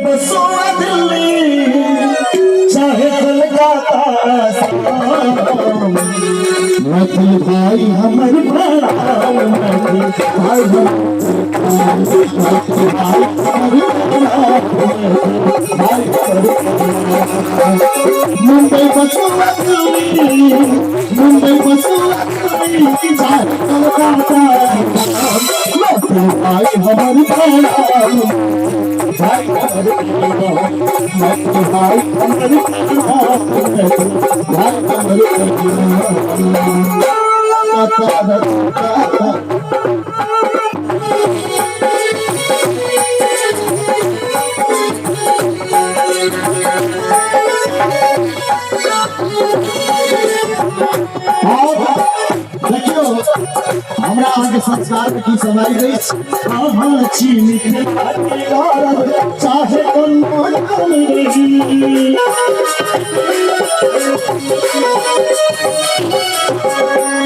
बसुआ दिल्ली चाहे कलकत्ता मैथिल भाई हमर प्रणाम मैथिल भाई मैथिल भाई हमर प्रणाम भाई मुंबई बसुआ दिल्ली मुंबई बसुआ दिल्ली चाहे कलकत्ता मैथिल भाई हमर प्रणाम भाई हमर प्रणाम मैथिल भाई हमर प्रणाम भाई हमर प्रणाम। और देखियौ हमरा अहाँके संस्कार में की समाइ अछि। अहाँ छी मिथिला के गौरव चाहे कोनो नाम रही।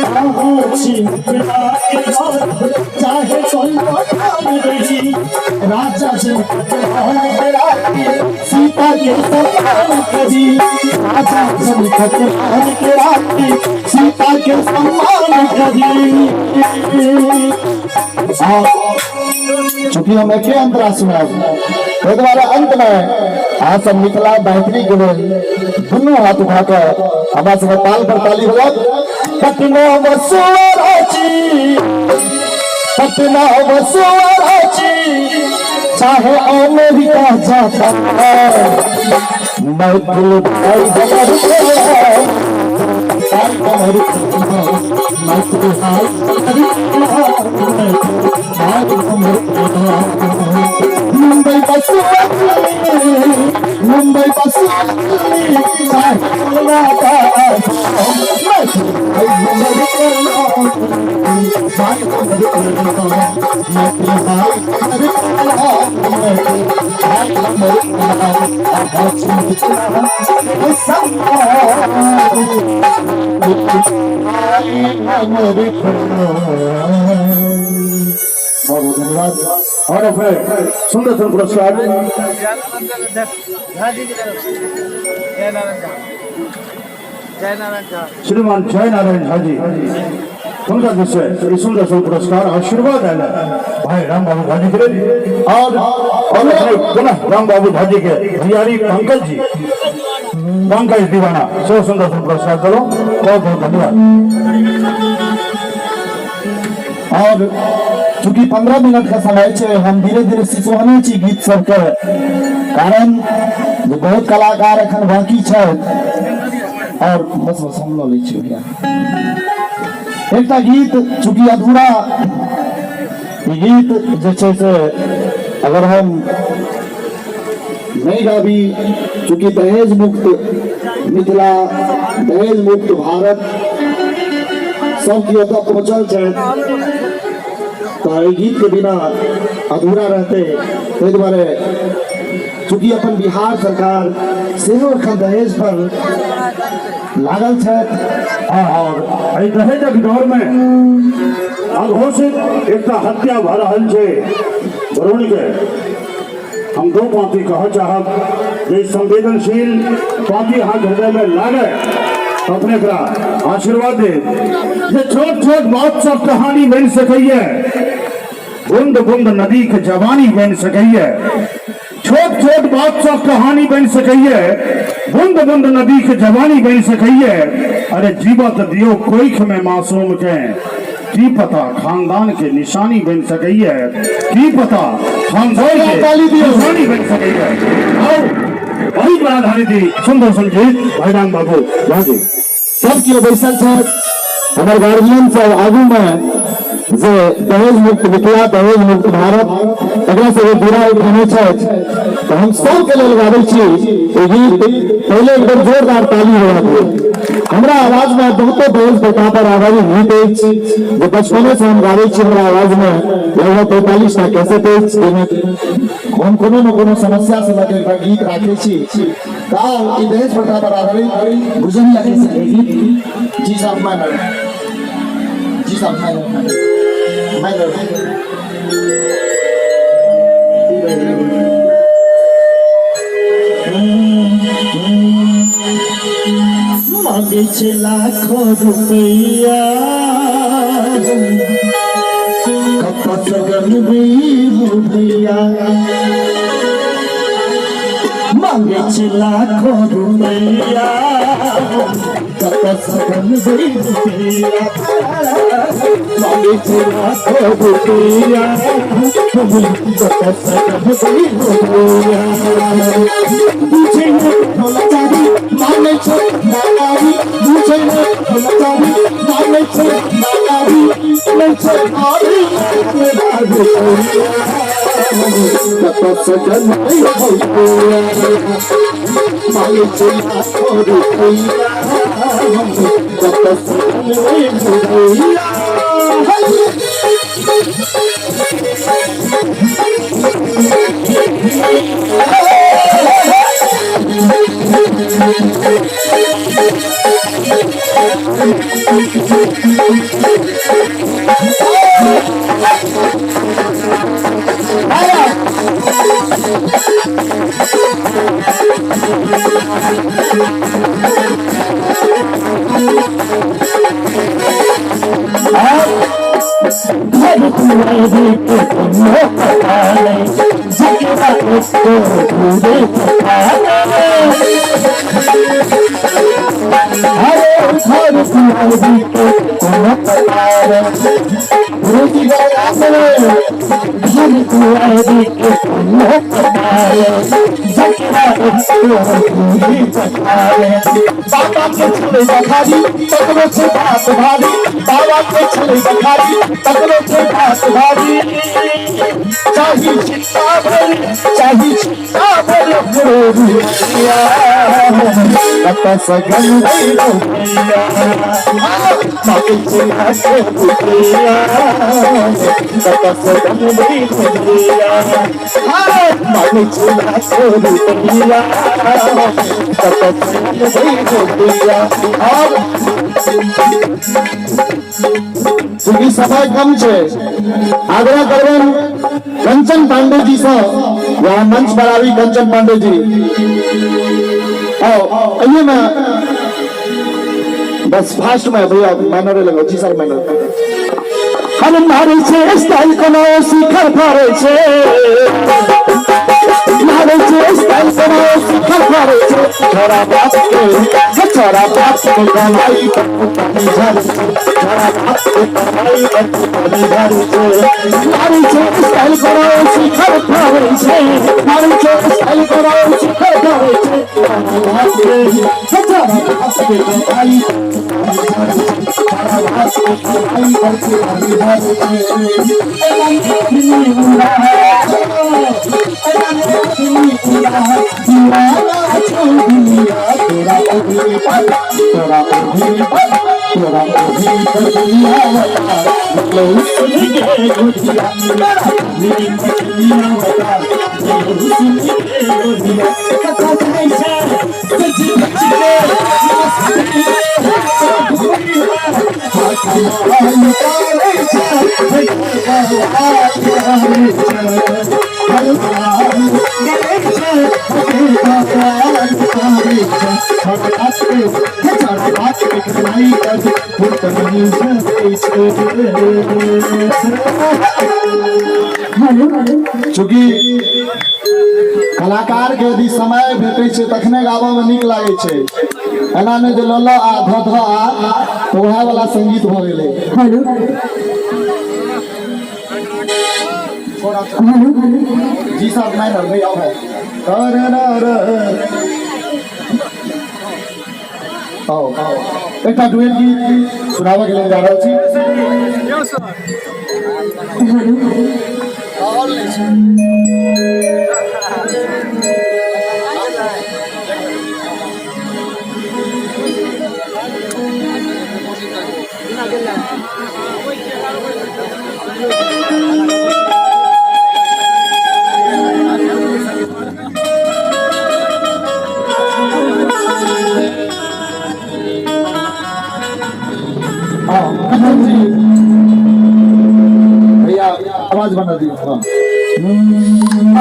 अहाँ छी मिथिला के गौरव चाहे कोनो नाम रही। राजा जनक के राखी सीता के सम्मान करी। राजा जनक के राखी सीता के सम्मान करी। चूंकि हम एके अंतरा सुनाब ताहि दुआरे अंत में अहाँ सब मिथिला मैथिली के लेल दुनू हाथ उठा कऽ हमरा सबके ताल पर ताली बजाउ। पटना बसुआ रांची पटना बसुआ रांची चाहे अमेरिका जाता मैथिल भाई हमर प्रणाम भाई हमर प्रणाम मैथिल भाई हमर प्रणाम भाई हमर प्रणाम। मुंबई बसुआ मुंबई बसुआ चाहे कलकत्ता मैथिल भाई हमर प्रणाम भाई हमर प्रणाम मैथिल भाई हमर प्रणाम भाई हमर प्रणाम। अहाँ छी मिथिला के सम्मान भाई हमर प्रणाम। बहुत बहुत धन्यवाद। और अपने सुंदर सुंदर पुरस्कार श्रीमान जय नारायण झा जी हुनका दिस से ई सुंदर सुंदर पुरस्कार आशीर्वाद आयल भाई राम बाबू झा जी के लेल। और अपने पुनः राम बाबू झा जी के भैयारी पंकज जी पंकज दीवाना सेहो सुंदर सुंदर पुरस्कार देलहुँ। बहुत बहुत धन्यवाद। और चूंकि 15 मिनट का समय छै, हम धीरे धीरे सिसोहने छी गीत सबके, कारण जे बहुत कलाकार एखन बाकी छथि। और बस बस हम लऽ लै छी भैया एकटा गीत, चूंकि अधूरा ई गीत जे छै से अगर हम नहीं गाबी, चूंकि दहेज मुक्त मिथिला दहेज मुक्त भारत सब केओ ओतऽ पहुँचल छै तऽ एहि गीत के बिना अधूरा रहते। ताहि दुआरे चूंकि अपन बिहार सरकार सेहो एखन दहेज पर लागल छथि। और एहि दहेजक दौर में अघोषित एकटा हत्या भऽ रहल छै भ्रूण के। हम दो पाँति कहऽ चाहब जे संवेदनशील पाँति अहाँके हृदय में लागे तो अपने एकरा आशीर्वाद दे। जे छोट छोट बात सब कहानी बनि सकैए, बूंद बूंद नदी के जवानी बनि सकैए। छोट छोट बात सब कहानी बनि सकैए, बूंद बूंद नदी के जवानी बनि सकैए। अरे जीवत दियो कोइख में मासूम के, की पता खानदान के निशानी बनि सकैए, की पता खानदान के ताली दियौ। निशानी बनि सकैए। आओ बहुत बड़ा धारी थी सुंदर संगीत भाई राम बाबू झा जी। सब केओ बैसल छथि, हमर गार्जियन सब आगू में जे दहेज मुक्त मिथिला दहेज मुक्त भारत एकरा सब जुड़ा उठेने छथि, तऽ हम सबके लेल गाबै छी ई गीत। पहिले एकदम जोरदार ताली होबाक लेल। हमरा आवाज में बहुतो दहेज प्रथा पर आधारित गीत अछि जे बचपने से हम गाबै छी। हमरा आवाज में लगभग 45 टा कैसेट अछि जाहिमे हम कोनो न कोनो समस्या से लऽ के एकटा गीत राखै छी। तऽ ई दहेज प्रथा पर आधारित गुजरिया कैसेट गीत जी साहब माइनर जी साहब माइनर माइनर। मांगे छे लाखों रुपया कपस गनबी भैया मांगे छे लाखों रुपया कपस गनबी भैया मांगे छे लाखों रुपया कपस गनबी भैया पूछे न मांगे छे नागारी पूछे न नागारी मांगे छे नागारी मांगे छे नागारी कपस गनबी भैया मांगे छे लाखों रुपया कपस गनबी भैया। बाबा के छले बखारी तकरो छे बात भारी बाबा के छले बखारी तकरो छे बात भारी चाही चिंता भरी चाही चिंता भरी रुपया कपस गनबी भैया मांगे छे लाखों रुपया कपस गनबी भैया मांगे छे लाखों रुपया कपस गनबी भैया। अब चूंकि समय कम छे आग्रह करबन कंचन पांडे जी से यहाँ मंच पर आवी कंचन पांडे जी आओ आइए। मैं बस फास्ट में भैया माइनर लगो जी सर माइनर। हम मारे छे स्टाइल कोनो शिखर फारे छे मारे छे स्टाइल कोनो शिखर फारे छे छोरा बाप के छोरा बाप के कमाई पानी झारे छोरा बाप के कमाई पानी झारे छे मारे छे स्टाइल कोनो शिखर फारे छे मारे छे स्टाइल कोनो शिखर फारे छे छोरा बाप के कमाई चूँकि कलाकार के यदि समय भेटै छै तखने गाबऽ में नीक लागै छै, एना नहि जे ल ल आ ध ध आ तऽ वएह वाला संगीत भऽ गेलै। हेलो हेलो जी साहब माइनर भैया है। आओ आओ एकटा डुएट गीत सुनाबऽ के लेल जा रहल छी। हेलो भैया आवाज बना दियो। हाँ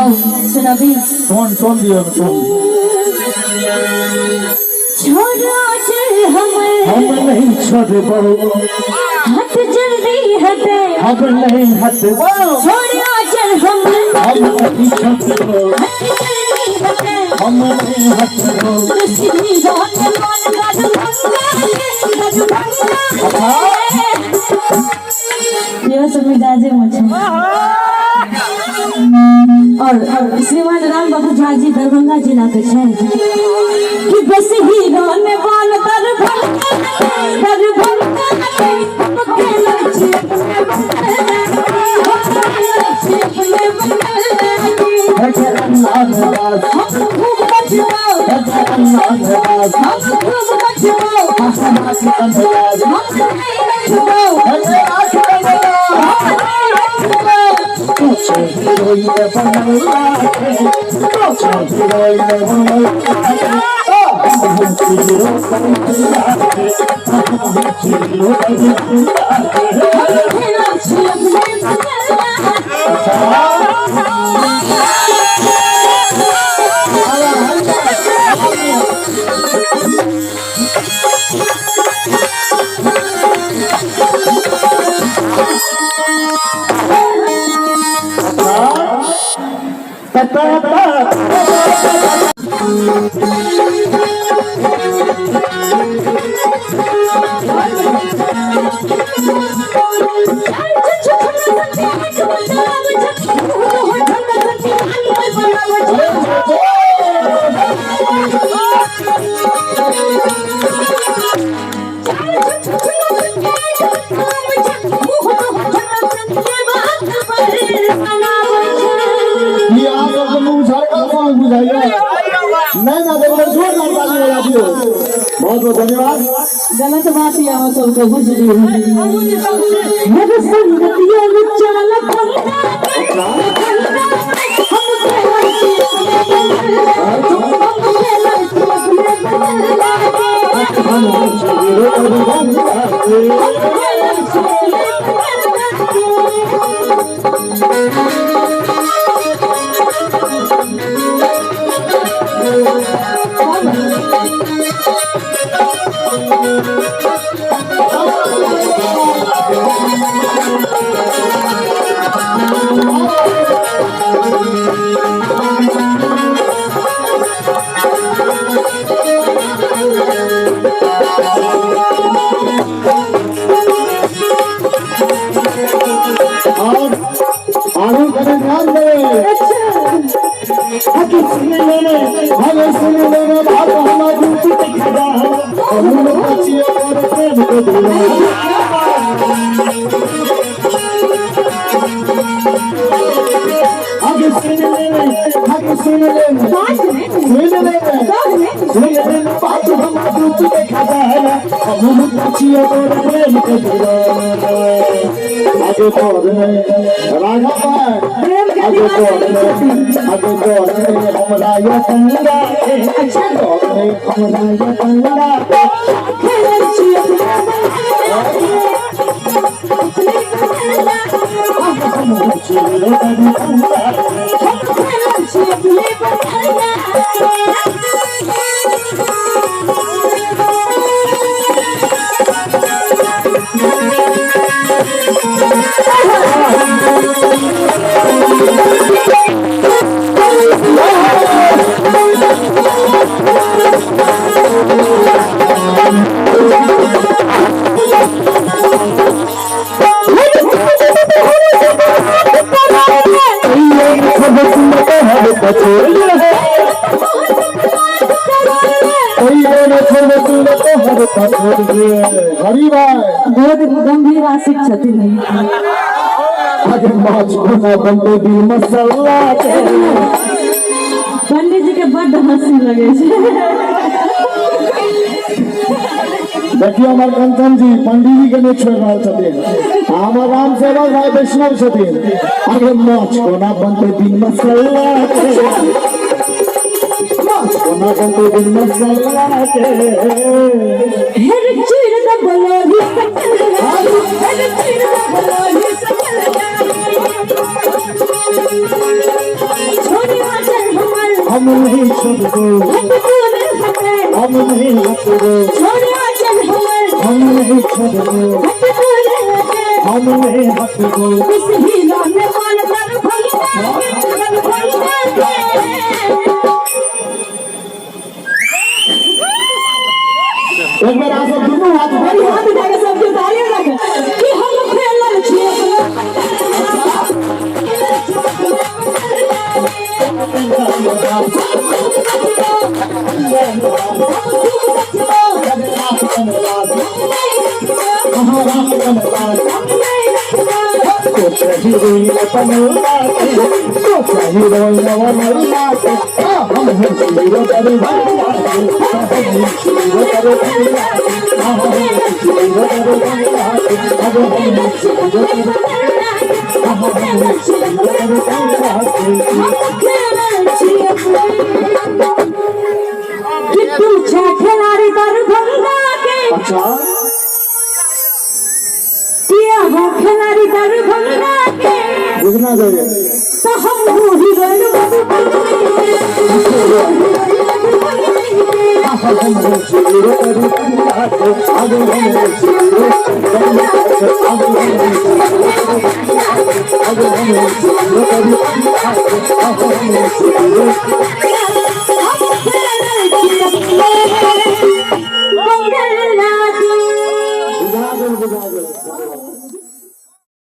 आओ सुनाबी टोन टोन दियो टोन। छोड़ो चल हमर, हम नहीं छोड़बो, हट जल्दी हटे, हम नहीं हटबो, छोड़ो चल हमर, हम नहीं छोड़बो, हट जल्दी हटे, हम नहीं हटबो। सीधी रात मान गजभंगा गजभंगा। इहो सब मिजाजे में छै। और श्रीमान राम बाबू झा जी दरभंगा जिला के छै कि बस हीरो ने बाल दरभंगा दरभंगा, हम खेलै छी अपने बंगला, हम खेलै छी अपने बंगला। हे जगन्नाथ दास, हम खूब बचबो, हे जगन्नाथ दास, हम खूब बचबो, हसनाथ अंदाज, हम नहीं बचबो, हे जगन्नाथ दास, हम नहीं बचबो। तू छे हीरोइन बनला के, तू छे हीरोइन बनला के, हम हीरो बनला के, हम हीरो बनला के। हम खेलै छी अपने बंगला। ई अहाँ सबके मुँह झाड़का सॉन्ग बुझाइया नहीं ना, तो जोरदार ताली बजा दियो। बहुत बहुत धन्यवाद। गलत बात यह अहाँ सबके बुझली। मेरे संगतिया चल पंगा, हम खेलै छी अपने बंगला, हम खेलै छी अपने बंगला, हम हीरो बनला के, हम खेलै छी अपने बंगला। और आगू कने ध्यान देवे। हकी सुन लेने, हम सुन लेने बात, हम दूत के खजा, हम बचिए और प्रेम के धुला। आगे सुन लेने, आगे सुन लेने, सुन लेने, सुन लेने बात, हम दूत के खजा, हम बचिए और प्रेम के धुला। आगे तोड़ने राघव भाई, प्रेम के आगे दीवाना तोड़ने, आगे तोड़ने हमरा ये पंगा, अच्छा तोड़ने हमरा ये पंगा। खेलै छी अपने बंगला, अपने बंगला, हम हीरो बनला। हम खेलै छी अपने बंगला। हरी भाई बहुत गंभीर आशिक छथिन। आगे माछ कोना बनते दिल मसाला के। पंडित जी के बड्ड हंसी लगे छै। देखियो हमर कंचन जी पंडित जी के नहीं छोड़ रहल छथिन, हमर राम सेवक भाई वैष्णव छथिन। आगे माछ कोना बनते दिल मसाला के, माछ कोना बनते दिल मसाला के। हेर चीर द बलोही सकल, हेर चीर द बलोही सकल, छोड़ी आचल हमर, हम नहीं छोड़बो, हट दूर हटे, हम नहीं हटबो। छोड़िया चल हमर, हम नहीं छोड़बो। हट दूर हटे। हम नहीं हटबो। इस हीरा में मान दरभंगा के, दरभंगा के। एक बेर अहाँ सब दुनू हाथ बड़ी हाथ उठा के सबके ताली बजा के कि हम खेलल छियै। कि तू छै खिलाड़ी दरभंगा के। अच्छा। किया हो खिलाड़ी दरभंगा के। बुझना चाहिए। तो हम हीरोइन बुझा गेल, बुझा गेल।